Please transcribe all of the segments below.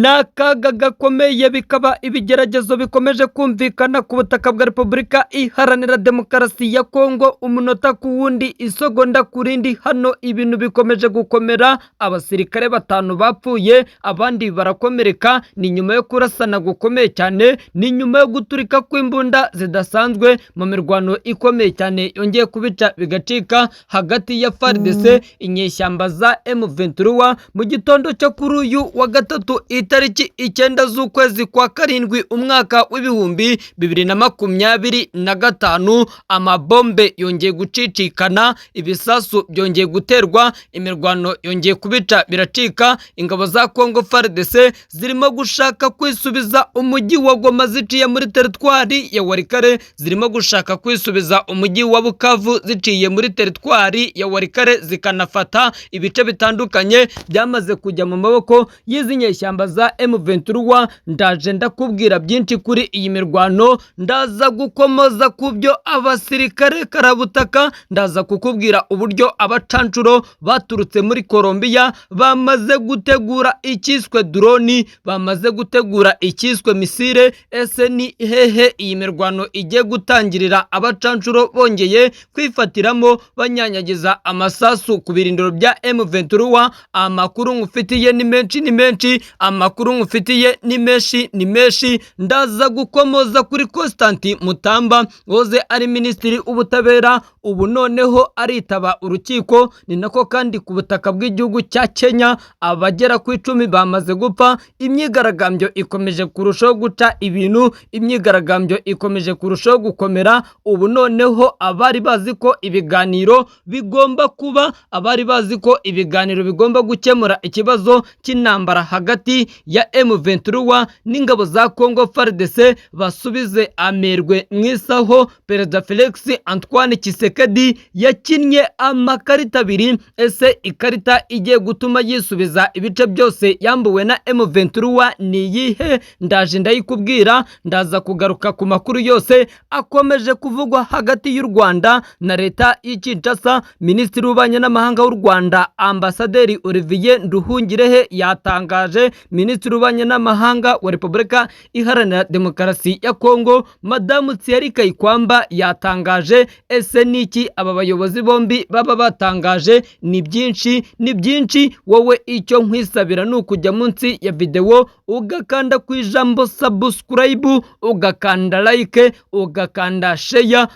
Ni akaga gakomeye, bikaba ibigeragezo bikomeje kumvikana ku butaka bwa Repubulika Iharanira Demokarasi ya Kongo, umunota ku wundi, isegonda ku rindi. Hano ibintu bikomeje gukomera. Abasirikare batanu bapfuye, abandi barakomereka. Ni nyuma yo kurasana gukomeye cyane, ni nyuma yo guturika kw'imbunda zidasanzwe mu mirwano ikomeye cyane yongeye kubica bigacika hagati ya FARDC, inyeshyamba za M23, mu gitondo cyo kuri uyu wa gatatu, itariki 9 z'ukwezi kwa karindwi, umwaka w'2025. Amabombe yongeye gucicikana, ibisasu byongeye guterwa, imirwano yongeye kubica biracika. Ingabo za Congo FARDC zirimo gushaka kwisubiza umujyi wa Goma ziciye muri teritwari ya Walikale, zirimo gushaka kwisubiza umujyi wa Bukavu ziciye muri teritwari ya Walikale, zikanafata ibice bitandukanye byamaze kujya mu maboko y'izi nyeshyamba za M23. Ndaje ndakubwira byinshi kuri iyi mirwano, ndaza gukomoza ku byo abasirikare karabutaka, ndaza kukubwira uburyo abacancuro baturutse muri Colombia bamaze gutegura icyiswe drone, bamaze gutegura icyiswe missile. Ese ni hehe iyi mirwano igiye gutangirira, abacancuro bongeye kwifatiramo banyanyagiza amasasu ku birindiro bya M23? Amakuru nkufitiye ni menshi, ni menshi. Amakuru nkufitiye ni menshi, ni menshi. Ndaza gukomoza kuri Constant Mutamba woze ari minisitiri w'ubutabera, ubu noneho aritaba urukiko. Ni nako kandi ku butaka bw'igihugu cya Kenya abagera ku 10 bamaze gupfa. Imyigaragambyo ikomeje kurushaho guca ibintu, imyigaragambyo ikomeje kurushaho gukomera. Ubu noneho abari bazi ko ibiganiro bigomba kuba, abari bazi ko ibiganiro bigomba gukemura ikibazo cy'intambara hagati ya M23 n'ingabo za Congo FARDC, basubize amerwe mu isaho. Perezida Felix Antoine Tshisekedi yakinnye amakarita abiri. Ese ikarita igiye gutuma yisubiza ibice byose yambuwe na M23 ni iyihe? Ndaje ndayikubwira. Ndaza kugaruka ku makuru yose akomeje kuvugwa hagati y'u Rwanda na leta y'i Kinshasa. Minisitiri w'Ububanyi n'Amahanga w'u Rwanda, Ambasaderi Olivier Nduhungirehe, yatangaje. Minisitiri w'Ububanyi n'Amahanga wa Repubulika Iharanira Demokarasi ya Kongo, Madamu Thierry Kayikwamba, yatangaje. Ese niki aba bayobozi bombi baba batangaje? Ni byinshi, ni byinshi. Wowe icyo nkwisabira ni ukujya munsi ya videwo, ugakanda ku ijambo subscribe, ugakanda like, ugakanda share,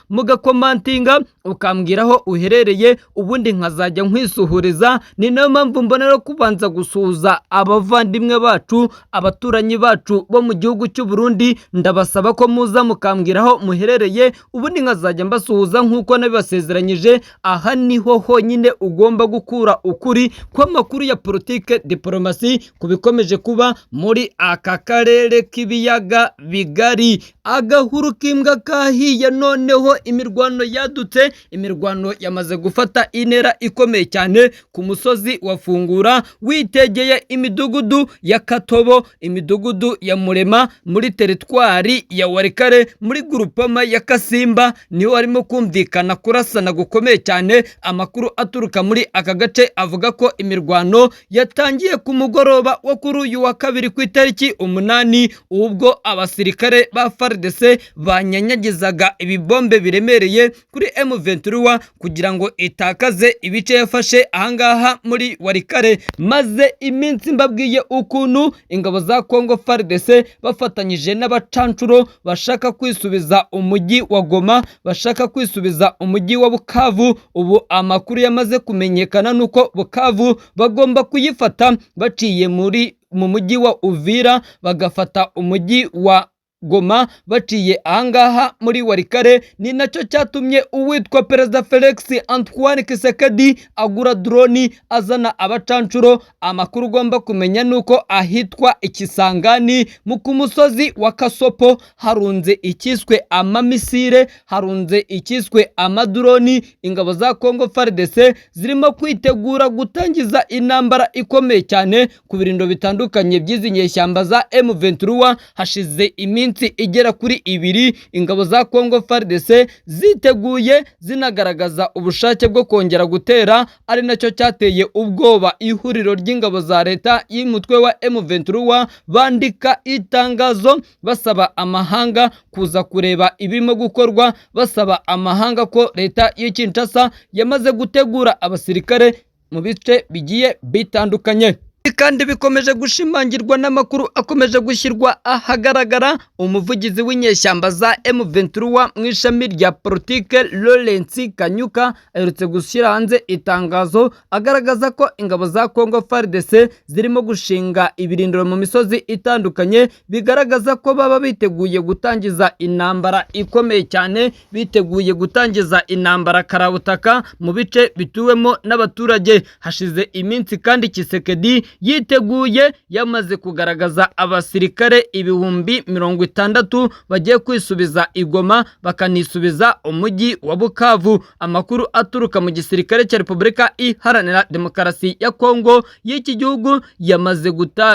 mugakomantinga, ukambwira aho uherereye, ubundi nkazajya nkwisuhuriza. Ni nayo mpamvu mbonera kubanza gusuhuza abavandimwe bacu, abaturanyi bacu bo mu gihugu cy'u Burundi. Ndabasaba ko muza mukambwira aho muherereye, ubundi nkazajya mbasuhuza nk'uko nabibasezeranyije. Aha niho honyine ugomba gukura ukuri kw'amakuru ya politike, diporomasi, ku bikomeje kuba muri aka karere k'ibiyaga bigari. Agahuru k'imbwa kahiye, noneho imirwano yadutse, imirwano yamaze gufata intera ikomeye cyane ku musozi wa Fungura, witegeye imidugudu ya Katobo, imidugudu ya Murema, muri teritwari ya Walikale, muri gurupoma ya Kasimba, niho harimo kumvikana kurasana gukomeye cyane. Amakuru aturuka muri aka gace avuga ko imirwano yatangiye ku mugoroba wo kuri uyu wa kabiri, ku itariki 8, ubwo abasirikare ba FARDC banyanyagizaga ibibombe biremereye kuri M23 kugira ngo itakaze ibice yafashe ahangaha muri Walikale. Maze iminsi mbabwiye ukuntu ingabo za Congo FARDC bafatanyije n'abacancuro bashaka kwisubiza umujyi wa Goma, bashaka kwisubiza umujyi wa Bukavu. Ubu amakuru yamaze kumenyekana nuko Bukavu bagomba kuyifata baciye mu mujyi wa Uvira, bagafata umujyi wa Goma baciye ahangaha muri Walikale. Ni nacyo cyatumye uwitwa Perezida Felix Antoine Tshisekedi agura drone, azana abacancuro. Amakuru ugomba kumenya nuko ahitwa Ikisangani mu ku musozi wa Kasopo harunze icyiswe amamisire, harunze icyiswe amadroni. Ingabo za Congo FARDC zirimo kwitegura gutangiza intambara ikomeye cyane ku birindo bitandukanye by'izi nyeshyamba za M23. Hashize iminsi iminsi igera kuri 2 ingabo za Congo FARDC ziteguye zinagaragaza ubushake bwo kongera gutera, ari nacyo cyateye ubwoba ihuriro ry'ingabo za leta y'umutwe wa M23, bandika itangazo basaba amahanga kuza kureba ibirimo gukorwa, basaba amahanga ko leta y'i Kinshasa yamaze gutegura abasirikare mu bice bigiye bitandukanye. Kandi bikomeje gushimangirwa n'amakuru akomeje gushyirwa ahagaragara. Umuvugizi w'inyeshyamba za M23 mu ishami rya politike, Lawrence Kanyuka, aherutse gushyira hanze itangazo agaragaza ko ingabo za Congo FARDC zirimo gushinga ibirindiro mu misozi itandukanye, bigaragaza ko baba biteguye gutangiza intambara ikomeye cyane, biteguye gutangiza intambara karabutaka mu bice bituwemo n'abaturage. Hashize iminsi kandi Tshisekedi yiteguye, yamaze kugaragaza abasirikare 60,000 bagiye kwisubiza i Goma bakanisubiza umujyi wa Bukavu. Amakuru aturuka mu gisirikare cya Repubulika Iharanira Demokarasi ya Kongo y'iki gihugu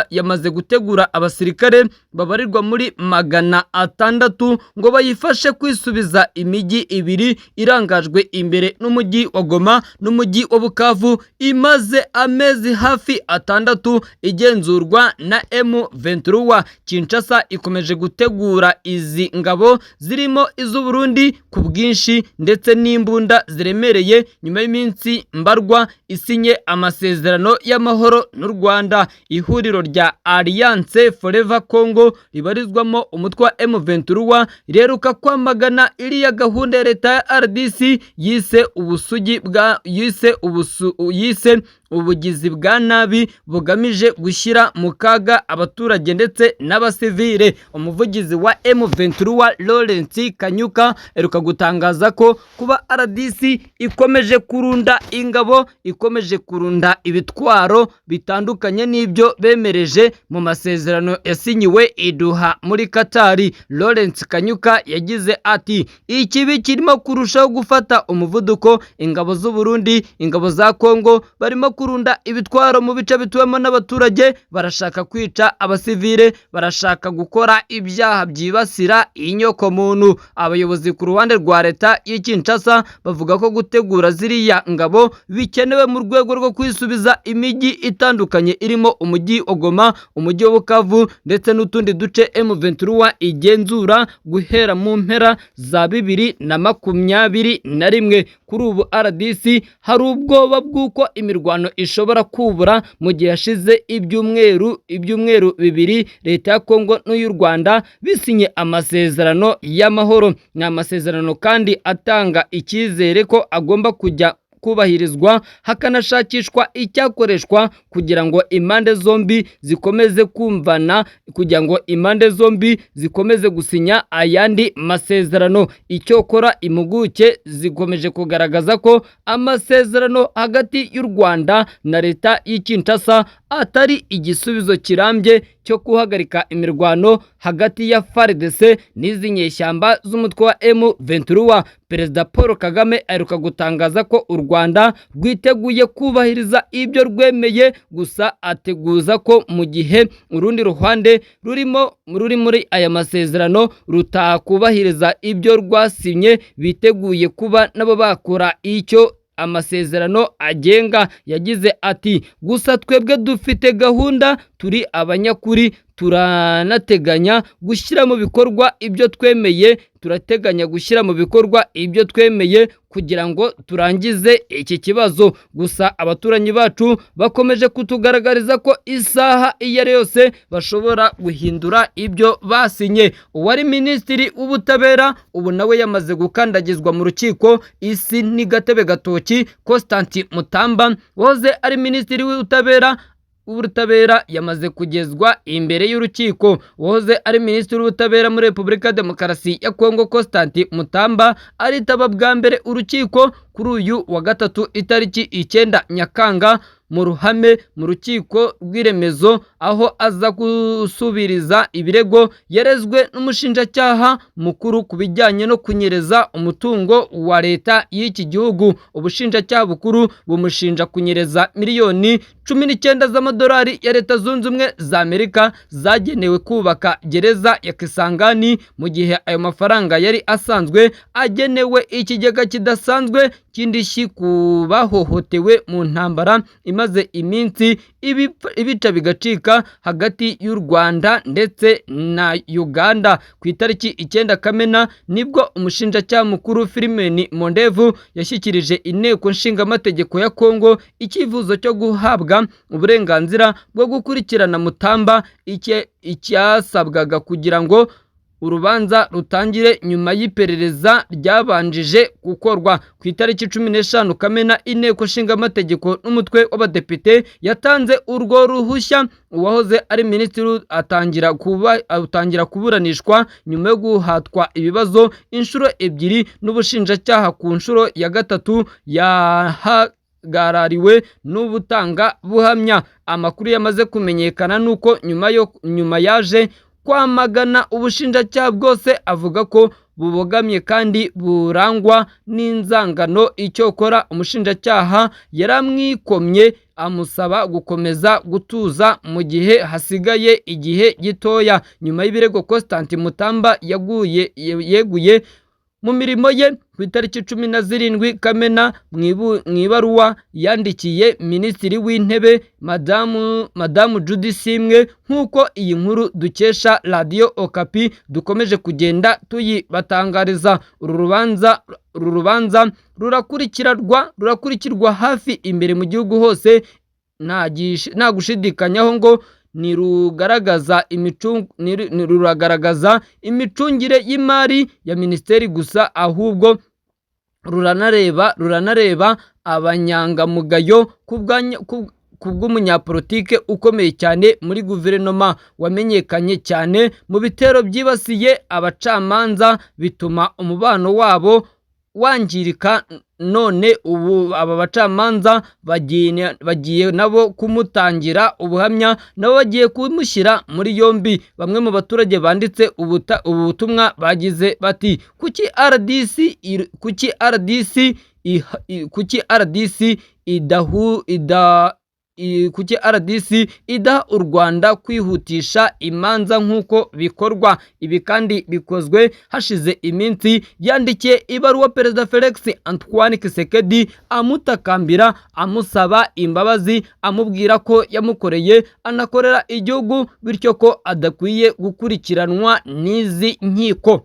yamaze gutegura abasirikare babarirwa muri 600 ngo bayifashe kwisubiza imijyi ibiri irangajwe imbere n'umujyi wa Goma n'umujyi wa Bukavu, imaze amezi hafi 6 igenzurwa na M23. Kinshasa ikomeje gutegura izi ngabo zirimo iz'Uburundi ku bwinshi ndetse n'imbunda ziremereye, nyuma y'iminsi mbarwa isinye amasezerano y'amahoro n'u Rwanda. Ihuriro rya Alliance Fleuve Congo ribarizwamo umutwe wa M23 riheruka kwamagana iriya gahunda ya leta ya RDC yise ubusugi bwa yise ubusu yise ubugizi bwa nabi bugamije gushyira mu kaga abaturage ndetse n'abasivile. Umuvugizi wa M23 Lawrence Kanyuka aheruka gutangaza ko kuba RDC ikomeje kurunda ingabo, ikomeje kurunda ibitwaro bitandukanye n'ibyo bemereje mu masezerano yasinyiwe i Doha muri Katari. Lawrence Kanyuka yagize ati: "Ikibi kirimo kurushaho gufata umuvuduko. Ingabo z'u Burundi, ingabo za Kongo barimo kurunda ibitwaro mu bice bituwemo n'abaturage, barashaka kwica abasivile, barashaka gukora ibyaha byibasira inyokomuntu." Abayobozi ku ruhande rwa leta y'i Kinshasa bavuga ko gutegura ziriya ngabo bikenewe mu rwego rwo kwisubiza imijyi itandukanye irimo umujyi wa Goma, umujyi wa Bukavu ndetse n'utundi duce M23 igenzura guhera mu mpera za 2021. Kuri ubu RDC hari ubwoba bw'uko imirwano ishobora kubura mu gihe hashize ibyumweru 2 leta ya Kongo n'iy'u Rwanda bisinye amasezerano y'amahoro. Ni amasezerano kandi atanga icyizere ko agomba kujya kubahirizwa, hakanashakishwa icyakoreshwa kugira ngo impande zombi zikomeze kumvana, kugira ngo impande zombi zikomeze gusinya ayandi masezerano. Icyokora impuguke zikomeje kugaragaza ko amasezerano hagati y'u Rwanda na leta y'i Kinshasa atari igisubizo kirambye cyo guhagarika imirwano hagati ya FARDC n'izi nyeshyamba z'umutwe wa M23. Perezida Paul Kagame aheruka gutangaza ko u Rwanda rwiteguye kubahiriza ibyo rwemeye, gusa ateguza ko mu gihe urundi ruhande rurimo ruri muri aya masezerano rutakubahiriza ibyo rwasinye, biteguye kuba nabo bakora icyo amasezerano agenga. Yagize ati: "Gusa twebwe dufite gahunda, turi abanyakuri, turanateganya gushyira mu bikorwa ibyo twemeye, turateganya gushyira mu bikorwa ibyo twemeye kugira ngo turangize iki kibazo. Gusa abaturanyi bacu bakomeje kutugaragariza ko isaha iyo ari yose bashobora guhindura ibyo basinye." Uwari minisitiri w'ubutabera ubu nawe yamaze gukandagizwa mu rukiko, isi ni gatebe gatoki. Constant Mutamba wahoze ari minisitiri w'ubutabera yamaze kugezwa imbere y'urukiko. Wahoze ari minisitiri w'ubutabera muri Repubulika ya Demokarasi ya Kongo, Constant Mutamba, aritaba bwa mbere urukiko Kuri uyu wa gatatu, itariki 9 Nyakanga, mu ruhame mu rukiko rw'iremezo, aho aza gusubiriza ibirego yarezwe n'umushinjacyaha mukuru ku bijyanye no kunyereza umutungo wa leta y'iki gihugu. Ubushinjacyaha bukuru bumushinja kunyereza miliyoni 19 z'amadolari ya Leta Zunze Ubumwe za Amerika zagenewe kubaka gereza ya Kisangani, mu gihe ayo mafaranga yari asanzwe agenewe ikigega kidasanzwe cy'indishyi ku bahohotewe mu ntambara imaze iminsi ibica bigacika hagati y'u Rwanda ndetse na Uganda. Ku itariki 9 Kamena nibwo umushinjacyaha mukuru Firmin Mondevu yashyikirije Inteko Nshingamategeko ya Kongo icyifuzo cyo guhabwa uburenganzira bwo gukurikirana Mutamba, icyasabwaga kugira ngo urubanza rutangire nyuma y'iperereza ryabanjije gukorwa. Ku itariki 15 Kamena, Inteko Nshingamategeko n'umutwe w'abadepite yatanze urwo ruhushya, uwahoze ari minisitiri atangira kuburanishwa nyuma yo guhatwa ibibazo inshuro ebyiri n'ubushinjacyaha. Ku nshuro ya gatatu yahagarariwe n'ubutanga buhamya. Amakuru yamaze kumenyekana nuko nyuma yaje kwamagana ubushinjacyaha bwose, avuga ko bubogamye kandi burangwa n'inzangano. Icyokora umushinjacyaha yaramwikomye, amusaba gukomeza gutuza mu gihe hasigaye igihe gitoya. Nyuma y'ibirego, Constant Mutamba yaguye yeguye mu mirimo ye ku itariki 17 Kamena mu ibaruwa yandikiye Minisitiri w'Intebe Madamu Judith Suminwa, nk'uko iyi nkuru dukesha Radiyo Okapi dukomeje kugenda tuyibatangariza. Uru rubanza rurakurikirwa hafi imbere mu gihugu hose. Nta gushidikanyaho ngo ntiruragaragaza imicungire y'imari ya minisiteri gusa, ahubwo ruranareba abanyangamugayo ku bw'umunyapolitike ukomeye cyane muri guverinoma wamenyekanye cyane mu bitero byibasiye abacamanza, bituma umubano wabo wangirika. None ubu aba bacamanza bagiye nabo kumutangira ubuhamya, nabo bagiye kumushyira muri yombi. Bamwe mu baturage banditse ubu butumwa bagize bati: "Kuki RDC kuki RDC kuki RDC idahu ida kuki RDC idaha u Rwanda kwihutisha imanza nk'uko bikorwa?" Ibi kandi bikozwe hashize iminsi yandikiye ibaruwa Perezida Felix Antoine Tshisekedi, amutakambira, amusaba imbabazi, amubwira ko yamukoreye anakorera igihugu, bityo ko adakwiye gukurikiranwa n'izi nkiko.